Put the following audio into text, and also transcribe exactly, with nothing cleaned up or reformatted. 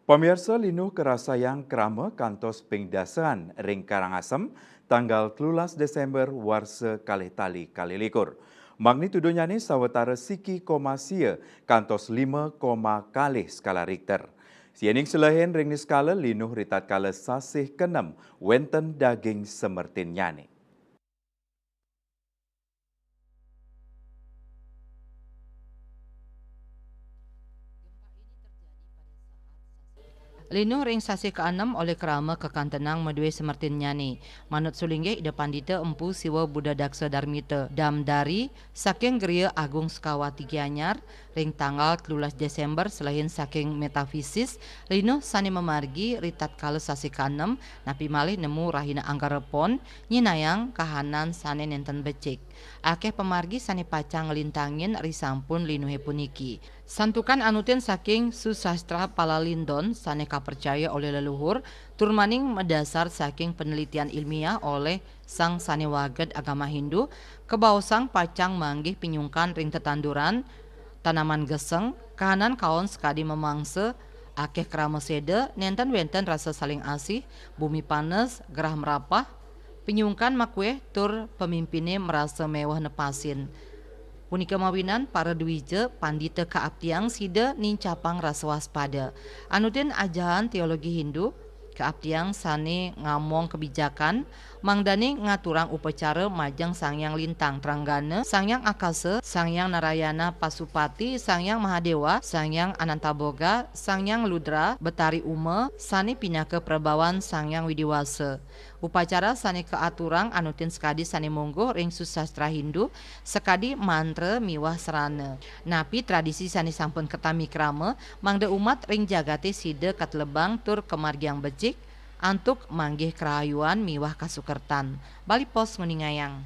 Pamiarsa, linuh karasayang krama kantos ping dasan ring Karangasem, tanggal telulas Desember warsa kalih tali kalih likur. Magnitudonyane sawatara siki koma sia kantos lima koma kalih skala Richter. Yening selehin ring niskala, linuh ritatkala sasih keenem wenten daging semertinnyane. Linuh ring sasih keenem olih krama kakantenang madue semertinnyane. Manut sulinggih Ida Pandita Empu Siwa Buddha Daksa Darmita Damdari saking Griya Agung Sukawati Gianyar, ring tanggal telulas Desember selehin saking metafisis, linuh sane mamargi ritatkala sasih keenem, napi malih nemu rahina Anggara Pon, nyinayang kahanan sane nenten becik. Akeh pamargi sane pacang nglintangin risampun linuhe puniki. Santukan anutin saking Susastra Palalindon sane kapercaya olih leluhur, tur maning madasar saking penelitian ilmiah olih sang sane waged agama Hindu, kabaosang pacang manggih pinyungkan ring tetanduran, tanaman geseng, kahanan kaon sakadi mamangsa, akeh krama seda, nenten wenten rasa saling asih, bumi panes, gerah merapah, pinyungkan makueh, tur pamimpine marasa meweh nepasin. Punika mawinan para dwija pandita kaaptiang sida nincapang rasa waspada. Anutin ajahan teologi Hindu, kaaptiang sane ngamong kabijakan, mangdane ngaturang upacara majeng Sang Hyang Lintang Tranggana, Sang Hyang Akasa, Sang Hyang Narayana Pasupati, Sang Hyang Mahadewa, Sang Hyang Anantaboga, Sang Hyang Ludra, Betari Uma, sane pinaka prabawan Sang Hyang Widiwasa. Upacara sane kaaturang anutin sakadi sane mungguh ring susastra Hindu, sakadi mantra miwah sarana. Napi tradisi sane sampun katami krama, mangda umat ring jagate sida katelebang tur kamargiang becik, antuk manggih karahayuan miwah kasukertan. Bali Post nguningayang.